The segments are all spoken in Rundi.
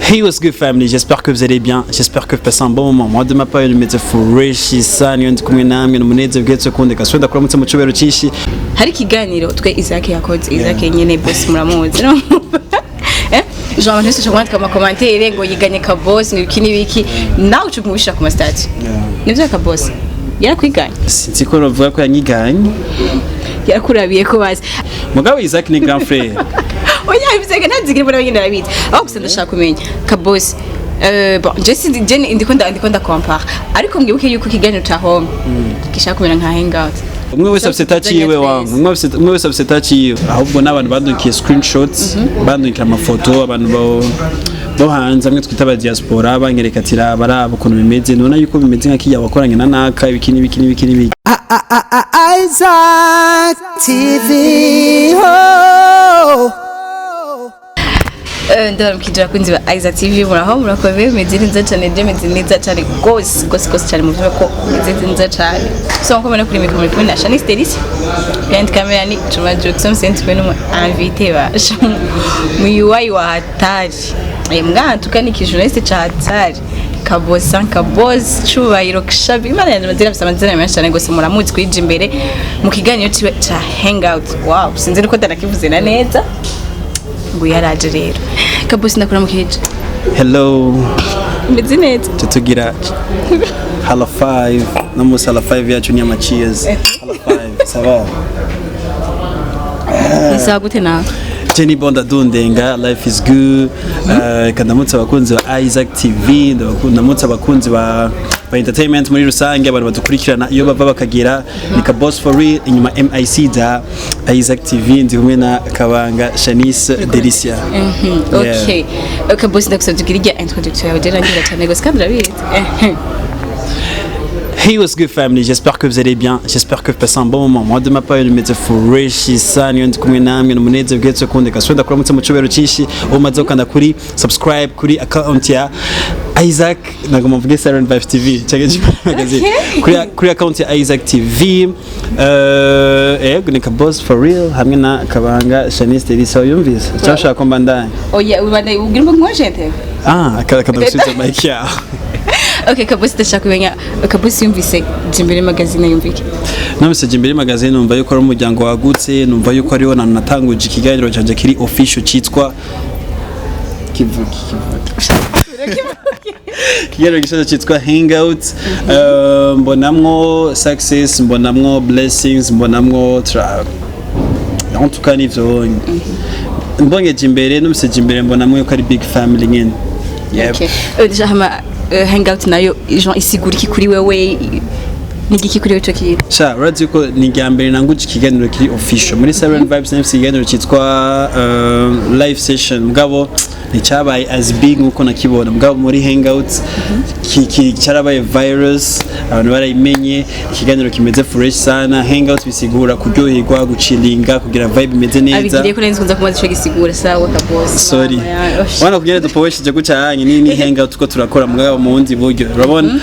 Hey, what's good family? J'espère que vous allez bien, j'espère que vous passez un bon moment. Moi de ma part, nimeze fresh sana, iyo ndi kumwe namwe n'umunezero bwetse kundeka. So ndakuramutse mu cubero cyinshi. Hari ikiganiro twe Isaac yakoze, Isaac nyene boss muramuzi, no? Genre abantu bose kwandika ama commentaire ngo yiganye ka boss, ngo ibiki n'ibiki, nawe uca kumubishira ku ma statut. Nivyo, ka boss yarakwiganye? Sinzi ko bavuga ko yanyiganye. Yarakurabiye ko bazi. Mugabo Isaac ni grand frère. Oya, Isaac ntazigire mbona nyine arabizi. Aho gusa ndashaka kumenya ka boss, bon, je sinzi, je ndiko nda compare, ariko mwibuke yuko ikiganiro ca home gishaka kumera nka hangout. Umwe wese afite touch yiwe wangu. Umwe wese afite touch yiwe. Ahubwo n'abantu bandunkiye screenshots, bandunkiye amafoto, abantu bo hanze amwe twita aba diaspora, banyereka ati raba, raba ukuntu bimeze, nubona yuko bimeze nka kijya wakoranye na naka, ibiki n'ibiki n'ibiki n'ibiki. Isaac TV. Oh. Ndabaramukije abakunzi ba Isaac TV, muraho, murakomeye, meze neza cyane, je meze neza cyane gose gose gose cyane, muvuze ko meze neza cyane. So nko mubona kuri micro muri kumwe na Shanice Delicia, behind camera ni Chuma Jackson, sent kumwe n'umu invité ba muyuwayi wa hatari, mbwa tuka ni journaliste cha hatari, Kabosa, Kaboss Cubahiro Kshabi, Imana yanjye, amazina afise amazina menshi cyane gose, muramuzi kwija imbere mu kiganiro ciwe ca hangout. Wow, sinzi nuko ndanakivuze na neza ngo yaraje rero. Kabosi, ndakuramukije. Hello. Imeze neza? Tutugira hala 5 no musi, hala 5 yacu ni ama cheers. Hala 5, ça va? Ni sawa, gute nawe? Jenny Bonda Dundenga, life is good. Kandamutse abakunzi ba Isaac TV, ndamutse abakunzi ba entertainment muri rusange, abantu badukurikirana iyo bava bakagera. Ni ka boss for real inyuma MIC za Isaac TV, ndi kumwe na Kabanga Shanice Delicia. Yeah. Okay, Kabosi, ndagusabye ugire irya introduction yawe, je rangira cyane gose kandi urabizi. Hey, what's good family? J'espère que vous allez bien, j'espère que vous passez un bon moment. Moi de ma part, nimeze fresh sana, iyo ndi kumwe namwe n'umunezero bwetse kundeka. So ndakuramutse mu cubero cyinshi, umaze gukanda kuri subscribe kuri account ya Isaac, nagomba mvuge Siren Vibe TV cyangwa magazine, kuri account ya Isaac TV. Yego, ni ka boss for real hamwe na Kabanga Shanice Delisa, yumvise cyangwa ushaka ko mbandanya? Oya, ubandanye ubwira ngo nkoje. Ah, akada gusubiza mic yawe. Okay Kabosi, ndashaka kumenya, Kabosi yumvise Jimbere Magazine yumvike? Numvise Jimbere Magazine numva yuko ari umuryango wagutse, numva yuko ariho natanguje ikiganiro canje kiri official cyitwa Kivuki Kivuki, ikiganiro gishasha cyitwa Hangout. Mbonamwo success, mbonamwo blessings, mbonamwo en tout cas nivyo mbonye Jimbere. Numvise Jimbere mbonamwo yuko ari big family nyene. Yep. Okay. Déjà hama hangout nayo, genre isigura iki kuri wewe? Ni igiki kuri wewe ico kintu? Sha, urazi ko ni irya mbere nanguje ikiganiro kiri official muri Seven Vibes. Nafise ikiganiro cyitwa live session, mugabo nticyabaye as big nkuko nakibona. Mugabo muri hangouts cyarabaye virus, abantu barayimenye, ikiganiro kimeze fresh sana. Hangouts bisigura kuryoherwa, guchillinga, kugira vibe imeze neza. Abigiriye ko nari nzi kumaze ico gisigura. Sawa Kabosi. Sorry. Wana kugira dupowesheje gucanye ni hangout ko turakora, mugabo mu wundi buryo. Urabona,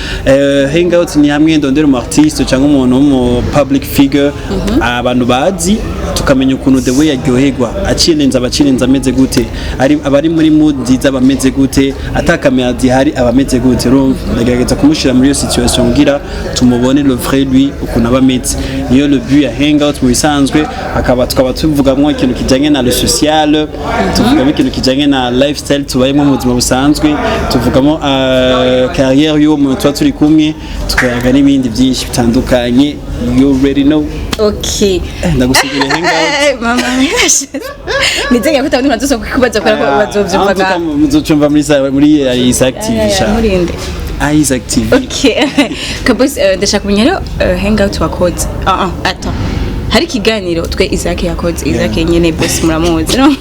hangout ni hamwe ndondera umu artiste cyangwa umuntu w'umu public figure abantu bazi, tukamenya ukuntu the way yaryoherwa acilenza, abacilenza ameze gute, ari abari muri mood nziza bameze gute, atakamera zihari abameze gute. Urumva, ndagerageza kumushira muri iyo situation kugira tumubone le vrai lui, ukuntu aba ameze. Niyo le but ya hangout mu bisanzwe. Akaba tukaba tuvugamwo ikintu kijanye na le social, tuvugamo ikintu kijanye na lifestyle tubayemo mu buzima busanzwe, tuvugamo carrière y'uwo muntu tuba turi kumwe, tukayaga n'ibindi byinshi bitandukanye. You already know. Okay. Ndagusiguriye hangout. Mama, nizeye ko utabona umuntu kukubaza kubera ko bazovyumva En tout cas, muzocumva muri Isaac TV sha. Murinde. Isaac TV. Okay Kabosi, ndashaka kumenya rero, hangout wakoze, ah ah, attends, hari ikiganiro twe Isaac yakoze, Isaac nyene boss muramuzi, no?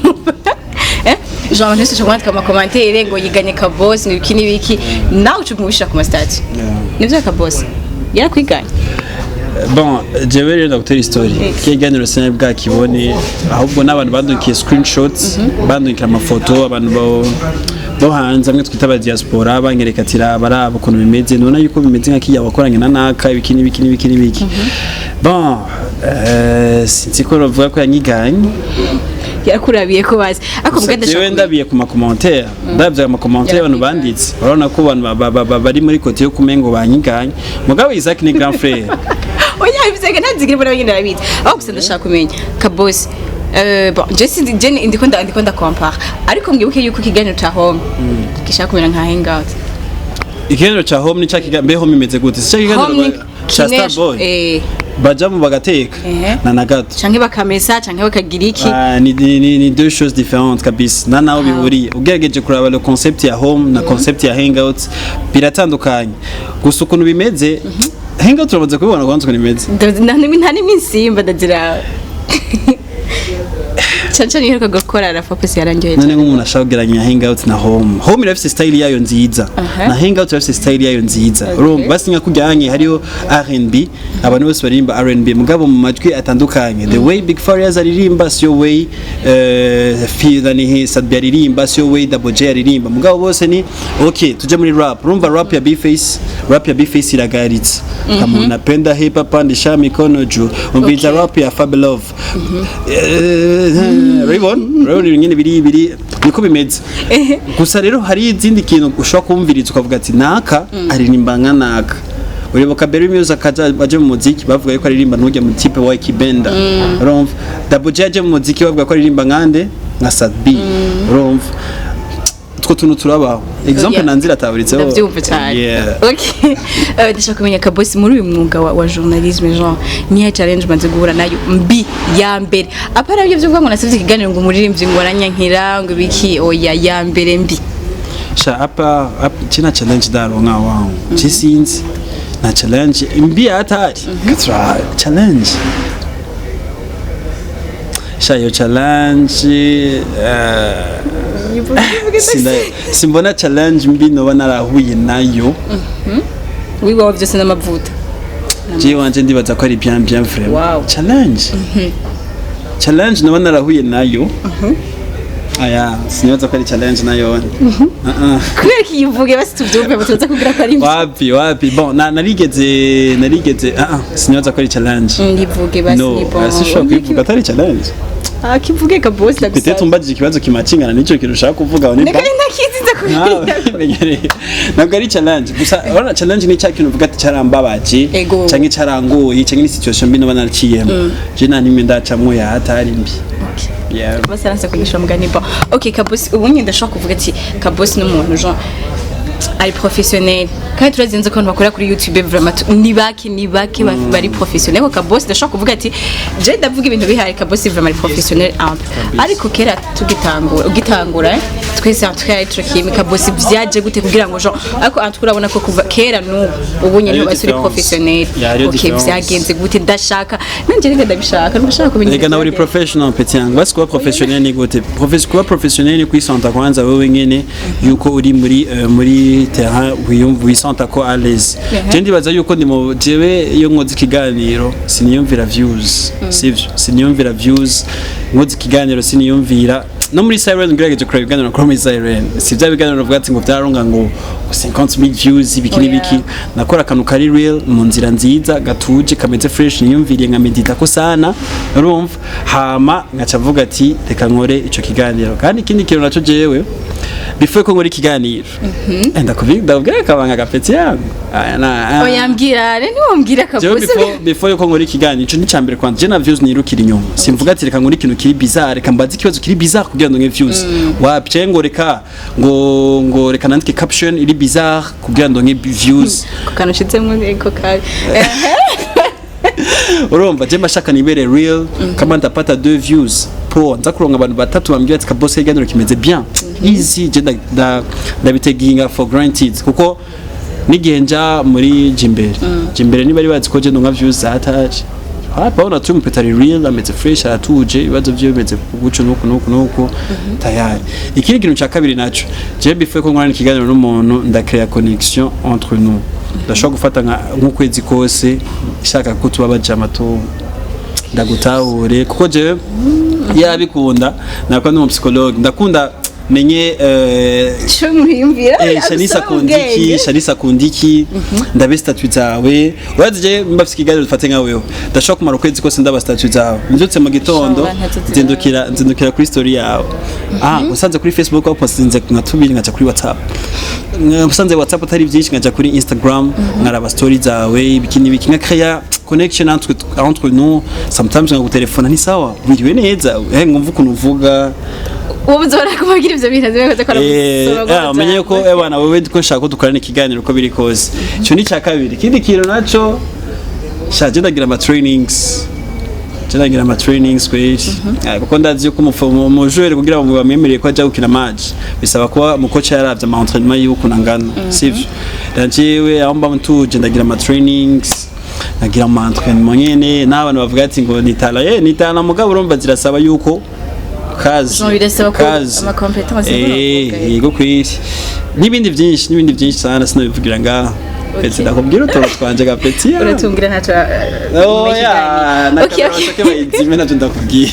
Genre abantu bose kwandika ama commentaire ngo yiganye Kabosi, ngo ibiki n'ibiki, nawe uca umubishira ku ma statut. Nivyo, Kabosi yarakwiganye? Bon, jewe rero ndagutera story. Ikiganiro sinari bwakibone, ahubwo n'abantu bandunkiye screenshots, bandungikira amafoto, abantu bo hanze amwe twita aba diaspora, banyereka ati raba, raba ukuntu bimeze, nubona yuko bimeze nka kijya wakoranye na naka, ibiki n'ibiki n'ibiki n'ibiki. Bon, sinzi ko bavuga ko yanyiganye. Yarakurabiye ko bazi, ariko Gusa mbwa jewe ndashaka ndabiye ku ma commentaires, ndabye ama commentaires abantu banditse, urabona ko abantu bari muri côté yo kumengo banyiganye, mugabo Isaac ni grand frère. Oya, bivuze ntazigire mbona nyine arabizi. Aho gusa ndashaka kumenya, Kabosi, bon, je sinzi, je ndiko nda compare, ariko mwibuke yuko ikiganiro ca home gishaka kumera nka hangout. Ikiganiro ca home ni ca kiganiro mbe home imeze gute? Si ca kiganiro Home ni ca kimwe. Starboy bajamo bagateka? Na gato. Canke bakamesa, canke bakagira iki? Ah, ni deux choses différentes kabisa, na naho bihuriye. Ugerageje kuraba le concept ya home na concept ya hangout biratandukanye. Gusa ukuntu bimeze, hangout uramaze kubibona kwanza ukuntu imeze? Nta n'iminsi mba ndagira canca niheruka gukora rafa pesi yarangiye. None nk'umuntu ashaka kugeranya hangout na home, home irafise style yayo nziza na hangout irafise style yayo nziza. Urumva basi nka kujyanye hariho R&B, abantu bose baririmba R&B mugabo mu majwi atandukanye. The way Big Farious aririmba siyo way Fidani Sadbi aririmba, siyo way Double J aririmba, mugabo bose ni okay. Tuje muri rap, urumva rap ya B-Face, rap ya B-Face iragaritse, kama unapenda hip hop pandisha mikono juu. Umviriza rap ya Fab Love, urabibona, urabibona ibintu biri niko bimeze. Gusa rero hari izindi kintu ushobora kumviriza ukavuga ati naka aririmba nka naka. Uribuka Berry Music akaja aje mu muziki, bavuga yuko aririmba ntujya mu type wa Kibenda. Urumva Double J aje mu muziki, bavuga ko aririmba nkande, nka Sadbi. Urumva utwo tuntu turabaho. Exemple nanzira ataburitseho. Ndabyumva cyane. Okay. Ndashaka kumenya, Kabosi, muri uyu mwuga wa journalisme, genre niyo challenge umaze guhura nayo mbi ya mbere, apara ibyo by'uvuga ngo nasabye ikiganiro ngo umuririmbyi ngo aranyankira ngo ibiki? Oya, ya mbere mbi. Sha, apa china challenge daronka wangu, chisinzi na challenge mbi hatari. Katura challenge, sha, iyo challenge simbona challenge mbi noba narahuye nayo. Wiwawe byose n'amavuta. Jewe wanje ndibaza ko ari bien bien vraiment. Challenge noba narahuye nayo, aya sinibaza ko ari challenge nayo. Kubera ko iyivuge basi tubyumve, tuza kugira ko ari mbi. Wapi, wapi. Bon, narigeze, sinibaza ko ari challenge. Ndivuge basi. No. Ni bon. Sishobora kuyivuga atari challenge. Ah, kivuge, Kabosi. Peut-être Ndagusaba. umbajije ikibazo kimacingana n'icyo kintu ushaka kuvuga ni Neka ntakizi, nza kubwira. Menyereye. Ntabwo ari challenge. Gusa urabona challenge ni cya kintu uvuga ati cyarambabaje canke cyarangoye canke ni situation mbi noba naraciyemo. Je nta nimwe ndacamwo ya hatari mbi. Yeah. Basaranse kugisha mugani. Bon, okay, Kabosi, ubu nyine ndashobora kuvuga ati Kabosi n'umuntu genre ari professionnel, kandi turazinze ko abantu bakora kuri YouTube vraiment ni bake, ni bake bari professionnel. Ko Kabosi ndashobora kuvuga ati je ndavuga ibintu bihari, Kabosi vraiment ari professionnel un peu. Ariko kera tugitangura, ugitangura, twese en tout cas turakimi. Kabosi, vyaje gute kugira ngo genre, ariko en tout cas urabona ko kuva kera n'ubu ubu nyine Hariyo basi uri différence. professionnel. Yeah, hariyo Okay, différence. vyagenze gute? Ndashaka nanje, reka ndabishaka, ndashaka kumenya. Reka nawe uri professional, petit yangu. Basi kuba professionnel ni gute? Kuba professionnel ni kwisanta kwanza wewe nyene yuko uri muri terrain wiyumva, wisanta ko à l'aise. Je ndibaza yuko ndi mu jewe iyo nkoze ikiganiro siniyumvira views, sivyo? Siniyumvira views nkoze ikiganiro, siniyumvira no muri Siren. Ngerageje kureba ibiganiro nakora muri Siren, si bya biganiro uvuga ati ngo byararonga ngo 50,000 views, ibiki Oya. n'ibiki. Nakora akantu kari real, mu nzira nziza, gatuje, kameze fresh, niyumviriye nka medita ko sana, urumva, hama nkaca mvuga ati reka nkore ico kiganiro. Kandi ikindi kintu naco, jewe before ko nkora ikiganiro, ndakubwira akabanga gapeti yangu. Aya, Oya, mbwira rero, ntiwombwira jewe Kabosi. Before yuko nkora ikiganiro, ico ni cambere kwanza, je na views nirukira inyuma. Simvuga ati reka nkore ikintu kiri bizarre, reka mbaze ikibazo kiri bizarre kugira ngo ndonke views. Wapi, ce ngo reka ngo reka nandike caption iri bizarre kugira ngo ndonke views. Ku kantu ushizemwo eko kabi. Urumva je mbashaka nibere real. Kama ndapata deux views po nza kuronka abantu batatu bambwira ati Kabose ikiganiro kimeze bien, easy, je ndabiteginga for granted, kuko n'igihe nja muri Jimbere, Jimbere niba ari bazi ko je ndonka views zataje. Hapa ona tu mpeta ari real, ameze fresh, aratuje, ibibazo vyiwe bimeze guco nuku nuku nuku, tayari. Ikindi kintu ca kabiri naco, je before ko nkorana ikiganiro n'umuntu, ndacréa connexion entre nous. Ndashobora gufata nk'ukwezi kose shaka ko tuba bajama tu ndagutahure, kuko jewe yabikunda nakora ndi umu psychologue, ndakunda Menye Cyo mwiyumvira. Shanisa akunda iki, Shanisa akunda iki, ndabe statut zawe. Urazi je mba mfise ikiganiro, dufate nka wewe, ndashobora kumara ukwezi kose ndaba statut zawe. Mbyutse mu gitondo, Shamba, ntacyo. nzindukira kuri story yawe. Usanze kuri Facebook aho postinze nka tubiri, nkaca kuri WhatsApp. Usanze WhatsApp atari byinshi, nkaja kuri Instagram nkaraba story zawe, ibiki n'ibiki, nka créer connection entre nous. Sometimes nkagutelefona: "Ni sawa, wiriwe neza?" Ngumva ukuntu uvuga. Ubu uzora kubagira ivyo bintu azime ko. Umenye ko ebana wewe ko nshaka ko dukorana ikiganiro uko biri kose. Icyo ni icya kabiri. Ikindi kintu naco shaje, ndagira ama trainings, je ndagira ama trainings kweli. Kuko ndazi yuko umujoueur kugira ngo bamwemerere ko ajya gukina match bisaba kuba umukoca yaravye ama entraînement yiwe ukuntu angana, sivyo? Jewe aho mba ntuje ndagira ama trainings, nagira ama entraînement nyene. N'abantu bavuga ati ngo ni talent, ni talent, mugabo urumva zirasaba yuko kazi. Genre birasaba ko kazi. ama compétences. Yego kwiri, n'ibindi byinshi, n'ibindi byinshi sana, sinabivugira ngaha. Peti, ndakubwira utuntu twanje ga petit. Uratungira ntaco. Oya, na Okay, kamera okay. bashake bayizime, navyo ndakubwira.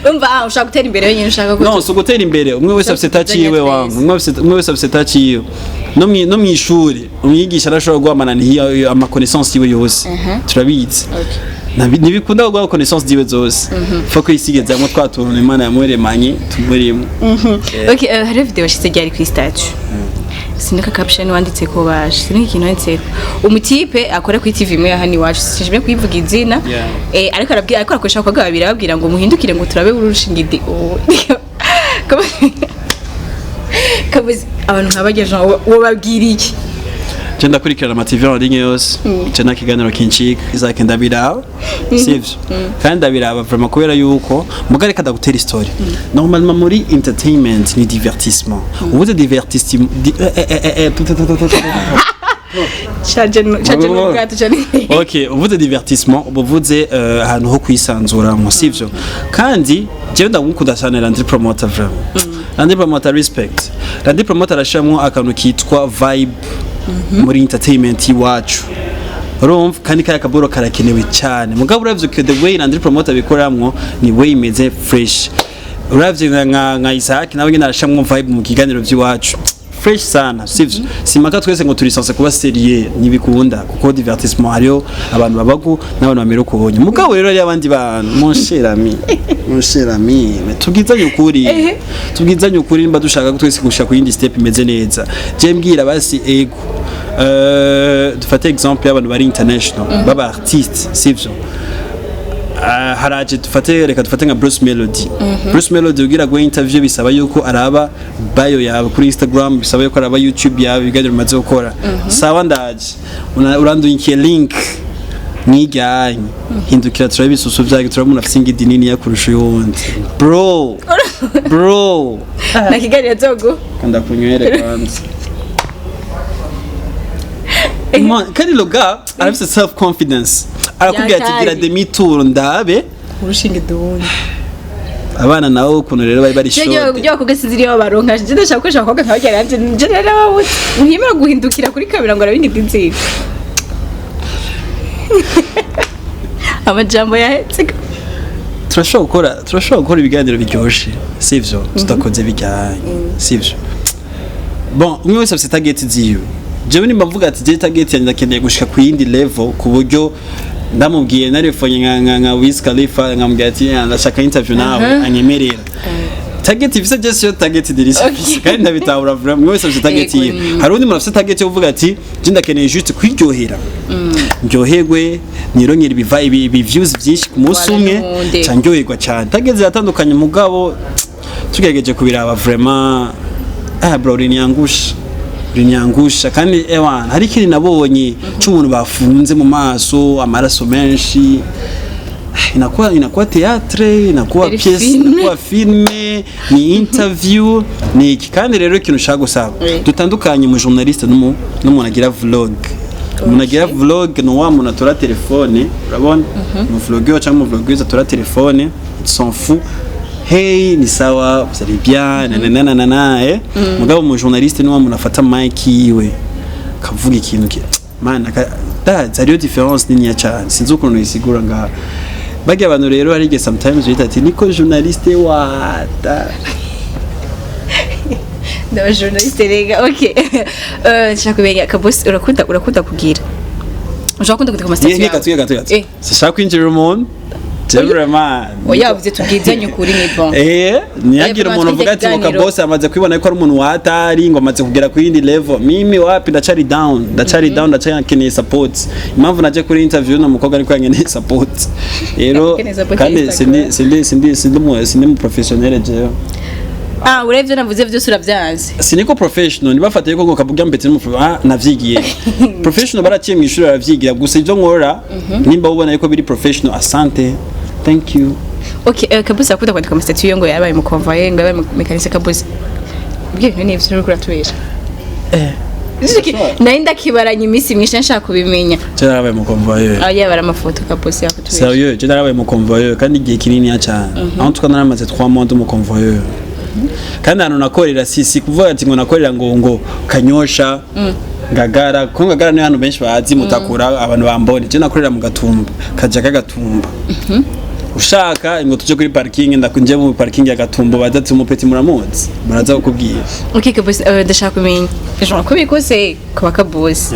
Umva, ushaka gutera imbere wenyine, ushaka ko No, si ugutera imbere, umwe wese afise touch yiwe wangu. Umwe wese afise touch yiwe. No mw'ishuri umwigisha arashobora guhamana ama connaissance yiwe yose, turabizi. Ntibikunda guha connaissance ziwe zose, faut ko yisigezamwo twa tuntu Imana yamuremanye tumurimo. Okay, hariho video washize ryari kuri statut, sinika caption wanditse ko bashe, sinika ikintu wanditse ko umutipe akora kuri TV imwe ya hano iwacu, sinshimye kuyivuga izina. Ariko arabwira, ariko arakoresha abakobwa babiri, ababwira ngo muhindukire ngo turabe urushingidi. Kabuze abantu nka barya Jean, wobabwira iki? Je ndakurikirana ama TV en ligne yose. Je nta kiganiro kincika, Isaac, ndabiraba, sivyo? Kandi ndabiraba vraiment kubera yuko muga reka ndagutera story. Normalement muri entertainment ni divertissement, ubuze divertissement Caje n'ubwato cyane. Ok, uvuze divertissement uba uvuze ahantu ho kwisanzuramo, sivyo? Kandi jewe ndamukunda cyane Landry Promoter, vraiment. Landry Promoter, respect. Landry Promoter arashiramwo akantu kitwa vibe muri entertainment iwacu, urumva? Kandi kaya kaburo karakenewe cyane. Mugabo uravye ko the way Landry Promoter bikoramwo ni way imeze fresh. Uravye nka Isaac nawe nyine arashiramwo vibe mu kiganiro by'iwacu, fresh sana, sivyo? Simaka twese ngo turi censé kuba sérieux, ntibikunda, kuko divertissement hariyo abantu babagu n'abantu bamera ukubonye. Mugabo rero hari abandi bantu, mon cher ami, mon cher ami, mais tubwizanye ukuri, tubwizanye ukuri, nimba dushaka ko twese gushika ku yindi step imeze neza. Je mbwira basi, ego, dufate exemple y'abantu bari international baba artiste, sivyo? Haraje dufate, reka dufate nka Bruce Melody. Bruce Melody ugira go interview bisaba yuko araba bio yawe kuri Instagram, bisaba yuko araba YouTube yawe, ibiganiro bimaze gukora. Sawa, ndaje. Urandungikiye link mwiganye, hindukira turabe ibisusu vyawe, turabona afise ingidi nini yakurusha uyundi, bro, bro. Na kiganiro zogo. Kanda kunywere kwanza. Man, kandi le gars arafise self confidence, arakubwira ati gira Yataye. demi tour ndabe urushinge duwundi. Abana nabo ukuntu rero bari bari Jewe shode. Ujya bakobwa sinzi niyo baronka. Je ndashaka gukoresha abakobwa nka barya, nje rero babuze ntiyemera guhindukira kuri kamera ngo arabe ingidi nziza. Amajambo yahetse. Turashobora gukora ibiganiro biryoshe, sivyo? Tudakoze bijyanye, sivyo? Bon, umwe wese afite target ziwe. Jewe nimba mvuga ati je target yanjye ndakeneye gushika ku yindi level, ku buryo ndamubwiye narefonye nka Wiz Khalifa, nkamubwira ati: "Ah, ndashaka interview nawe," anyemerera. Target ifise je siyo target dirisa. Kandi ndabitahura vraiment, umwe wese afite target Yego, yiwe. Hari undi muntu afite target yo kuvuga ati je ndakeneye juste kwiryohera, ndyoherwe, nirongere ibiva ibi views byinshi ku munsi Wala umwe, n'uwundi. ca ndyoherwa cyane. Target ziratandukanye, mugabo tugerageje kubiraba vraiment, bro, urinyangusha, urinyangusha. Kandi ewana hari ikintu nabonye c'umuntu bafunze mu maso, amaraso menshi, inakuwa théâtre, inakuwa Yari pièce, film. Inakuwa film, ni interview, ni iki? Kandi rero ikintu ushaka gusaba, Oui. dutandukanye mu journaliste n'umuntu agira vlog. Umuntu agira vlog ni wa muntu atora telefone, urabona, umu vlogueur cyangwa umu vlogueuse atora telefone, s'en fout: "Hey, ni sawa, vous allez bien?" Nanana nanana. Mugabo mu journaliste ni wa muntu afata mic yiwe akavuga ikintu ki man ndazi hariyo différence niniya cyane, sinzi ukuntu isigura ngaha. Barya abantu rero hari igihe sometimes bita ati niko journaliste wata. Ndaba journaliste rega. Okay, nshaka kumenya, Kabosi, urakunda kugira, ushobora kunda kugira ama statut Ni gato gato gato. Sishaka kwinjirira umuntu. Je vraiment. Oya, uvuze tubwizanye ukuri, ni bon. Ntiyagire umuntu uvuga ati ngo ikiganiro. Kabose amaze kwibona ko ari umuntu watari, ngo amaze kugera ku yindi level. Mimi wapi, ndacari down, ndacari down, ndacari support. Impamvu naje kuri interview no mukobwa ariko yankeneye support. Rero Akeneye support ya kandi Instagram. sindi mu professionnel jewe. Ah, urebye navuze byose urabyanze. Siniko professional, nibafate ko ngo kavuga mbetse n'umu, ah, navyigiye professional, baraciye mu ishuri baravyigira. Gusa ivyo nkora, nimba ubona yuko biri professional, asante, thank you. Okay, Kabosi akunda kwandika ama statut yo ngo yabaye mu convoyeur, ngo yabaye mu mécanicien. Kabosi, ibyo bintu ni ibyo uriko uratubesha. Nari ndakibaranye iminsi myinshi nshaka kubimenya. Je narabaye mu convoyeur. Ah, yabara amafoto, Kabosi yakutubesha. Sérieux, je narabaye mu convoyeur kandi igihe kinini cyane. En tout cas naramaze 3 mois ndi mu convoyeur. Kandi ahantu nakorera, si kuvuga ati ngo nakorera ngo Kanyosha, Ngagara, ko Ngagara ni hano benshi bazi, Mutakura, abantu bambone. Je nakorera mu Gatumba, kaja kagatumba. Ushaka ngo tuje kuri parking, ndakunje mu parking ya Gatumba, baza mu petit muramuzi, baraza kukubwira. Okay, Kabosi, ndashaka kumenya genre ko bikose kuba Kabosi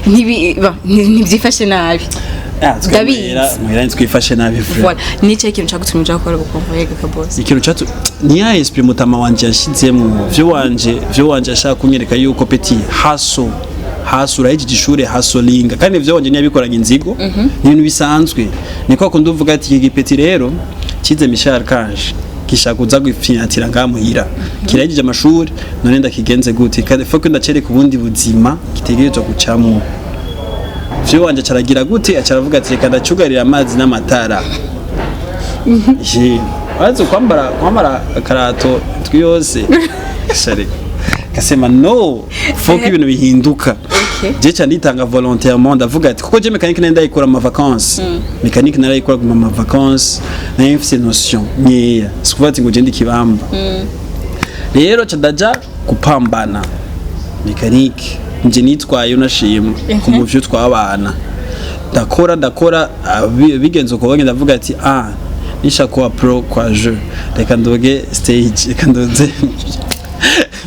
ntibyifashe nabi. Ah, Ndabizi. muhera twifashe nabi frère. Voilà, ni ikintu cyagutumye uja gukora ubu convoyeur, Kabosi? Ikintu catu ni ya esprit mutama wanje yashizemo, vyo wanje ashaka kunyereka yuko petit haso hasi urahejeje ishure, hasolinga. Kandi ivyo wanje ntiyabikoranye inzigo, ni ibintu bisanzwe. Niko akunda uvuga ati iki gipeti rero kize Michel Kanje gishaka kuza gupfinyatira ngaha muhira, kirahejeje amashuri, none ndakigenze gute? Kandi faut que ndacereka ubundi buzima gitegerezwa gucamwo. Vyo wanje acaragira gute? Acaravuga ati reka ndacugarira amazi n'amatara. Je wazi kwambara akarato twi yose shari kasema no, faut ko ibintu bihinduka. Je ca nditanga volontairement, ndavuga ati kuko je mécanique nari ndayikora mu vacances, mécanique narayikora mu ma vacances, nari mfise notion nkeya, sikuvuga ati ngo je ndi kibamba. Rero ca ndaja kupambana mécanique, nje nitwaye unashima ku muvyo twabana, ndakora ndakora, bigenze uko bagenda, ndavuga ati ah, nisha kuwa pro kwa je reka ndoge stage, reka ndoze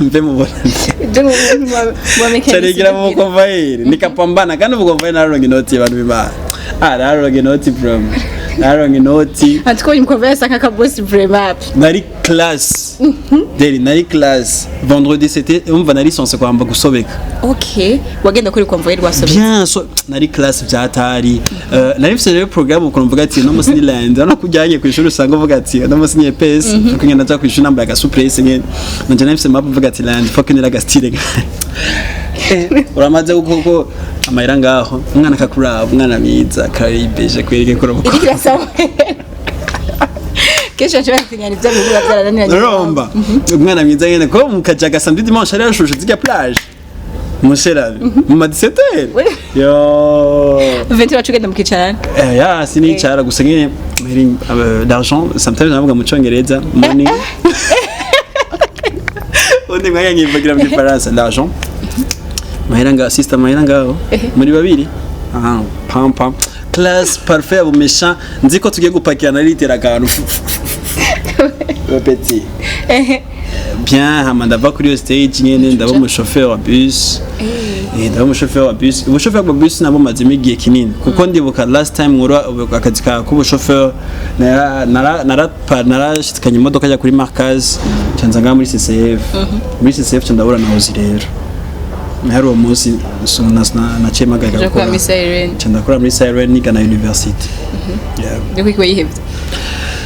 mve mubona carigira mu convoyeur, nikapambana. Kandi ubu convoyeur nararonka inoti, abantu bimana, ah, nararonka inoti from nararonka inoti. Ati ko umu convoyeur asa nk'akabosi vraiment. Nari classe deli, nari classe. Vendredi c'était, umva, nari censé kwamba gusobeka. Okay, wagenda kuri convoyeur wasobetse? Bien so, nari classe byatari. Nari mfise rero programme ukuntu mvuga ati no musi ni lundi, urabona ko ujyanye ku ishuri usanga uvuga ati no musi ni EPS, kuko ngenda nja ku ishuri nambaye agasupresse nyene. Nanje nari mfise map, mvuga ati lundi faut que nira agastyle. Uramaze kuko amahera ngaho, umwana akakuraba, umwana mwiza karibeje kwereke ko Iriko irasaba kenshi baca batinyana ibyo bihugu byarananiranye. Urumva umwana mwiza nyene ko mu Kajaga samedi dimanche ari yashushe zirya plage musherabe mu ma 17 yo. 20 wacu ugenda mukicarana. Ya, sinicara gusa nyene l'argent, sometimes navuga mu Congereza money, undi mwanya nkivugira mu Gifaransa l'argent, mahera ngaho sister, mahera ngaho muri babiri, ah, pam pam, classe parfait, abo méchant, nzi ko tugiye gupakira, naritera akantu le petit bien. Hama ndava kuri iyo stage nyene, ndaba umushoferi wa bus. Ndaba umushoferi wa bus. Ubushoferi bwa bus nabo mazemo igihe kinini, kuko ndibuka last time nkora akazi ka k'ubushoferi, narashikanye imodoka ajya kuri Markaz, ncanza ngaha muri CCF. Muri CCF nca ndabura na Ozi. Rero hari uwo munsi naciye mpagarika Uja kuba gukora. muri Siren. Nca ndakora muri Siren, niga na university. Yeah. Niko ikiba yihebye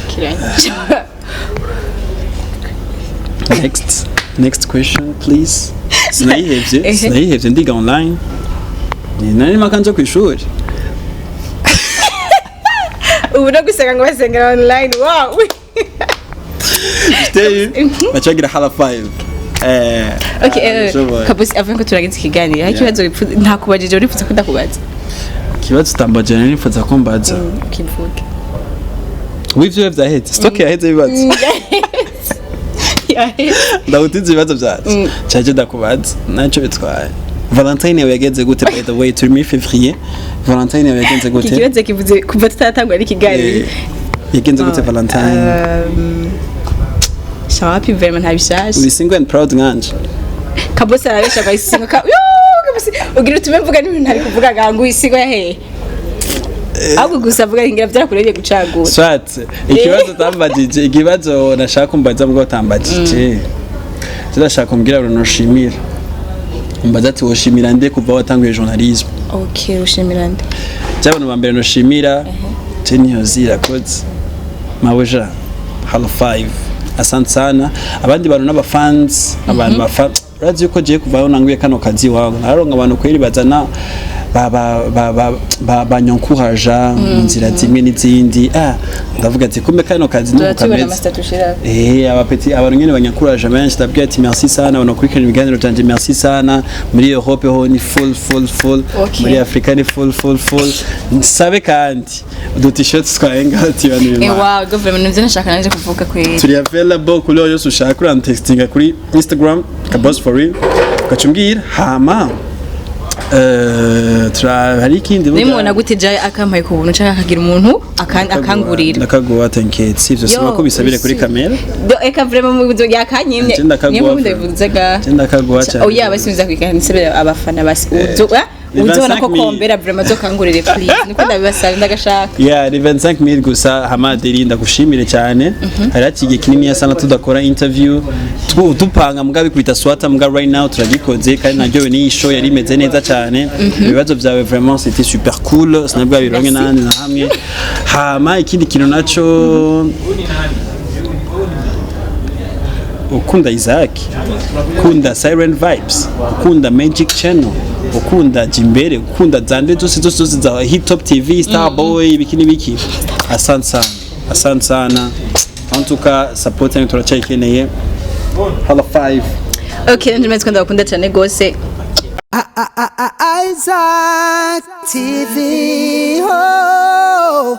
kirangije. Next question please. Sinayihevye, sinayihevye, ndiga online. Ni nari makanje ku ishuri. Ubu no gusenga ngo basengera online, wow. Stay bacagira hala 5. Okay, Ndashoboye. Kabusi, avuye ko turagenza ikiganiro, hari ikibazo ntakubajije uripfuza ko ndakubaza? Ikibazo utambaje nari nifuza ko mbaza? Ukivuge. W'ivyo vyaheze, stock yaheze ibibazo. Ndagutiza ibibazo vyanje caje ndakubaza, naco bitwaye. Valentine yawe yagenze gute? By the way, turi muri février, Valentine yawe yagenze Iki gute? kibazo kivuze kuva tutaratangura n'ikiganiro. Yagenze gute Valentine? Shawapi, vraiment nta bishasha. Uri single and proud nkanje? Kabose arabesha kwa isingo ka. Yo, kabose ugira utume mvuga n'ibintu ntari kuvuga ngo isigo ya hehe. Ahubwo gusa avuga ngira byarakureye gucagura. Soit ikibazo utambajije, ikibazo nashaka kumbaza mbwo utambajije, ndashaka kumbwira ngo nushimira, mbaza ati woshimira nde kuva watanguye journalisme? Okay, ushimira nde? By'abantu ba mbere nushimira, Jenny irakoze, mabuja halo 5, asante sana. Abandi bantu n'abafans, abantu bafa, urazi yuko jewe kuva aho nanguye kano kazi wawe nararonka abantu kweri bazana ba banyonkuraja mu nzira zimwe n'izindi. Ah, ndavuga ati kumbe kano kazi nuko Turatubona kameze. ama statut ushira. Abapeti, abantu nyene banyakuraje benshi, ndabwira ati merci sana. Abantu bakurikirana ibiganiro byanje, merci sana. Muri Europe ho ni full full full. Muri Afrika ni full full full. Nsabe kandi udu t-shirt twa Hangout, abantu b'Imana. Wow, go, vraiment nivyo nashaka nanje kuvuga kweri. Turi available kuri yose ushaka, urantextinga kuri Instagram Kabos for real, ugaca umbwira. Hama hari ikindi buga- Nimubona gute jaye akampaye ku buntu canke akagira umuntu akangurira? Ndakaguha tenketsi ivyo, sima ko bisabire kuri kamera. Do eka, vraiment mu byo yakanyimye. Nje ndakaguha Niyo mpamvu vraiment. ndabivuze ga. Nje ndakaguha cyane. Oya, basubiza kwikana nsebera abafana basi uzo Ni uzobona ko 25 000. kombera, vraiment zokangurire please, niko ndabibasaba, ndagashaka. Yeah, ni 25,000 gusa. Hamaderi, ndagushimire cyane. Hari haciye igihe kinini sana tudakora interview, dupanga mbwa bikubita swata mbwa. Right now turagikoze kandi naryowe n'iyi show, yari imeze neza cyane. Ibibazo byawe vraiment c'était super cool, sinabwa bironke n'ahandi na hamwe. Hama ikindi kintu naco, ukunda Isaac, ukunda Siren Vibes, ukunda Magic Channel, ukunda Jimbere, ukunda zande zose zose zose za Hit Top TV, Starboy, ibiki n'ibiki, asante sana, asante sana. En tout cas support yanyu turacyayikeneye. Hala 5. Okay, nje meze ko ndabakunda cyane gose. Isaac TV. Oh.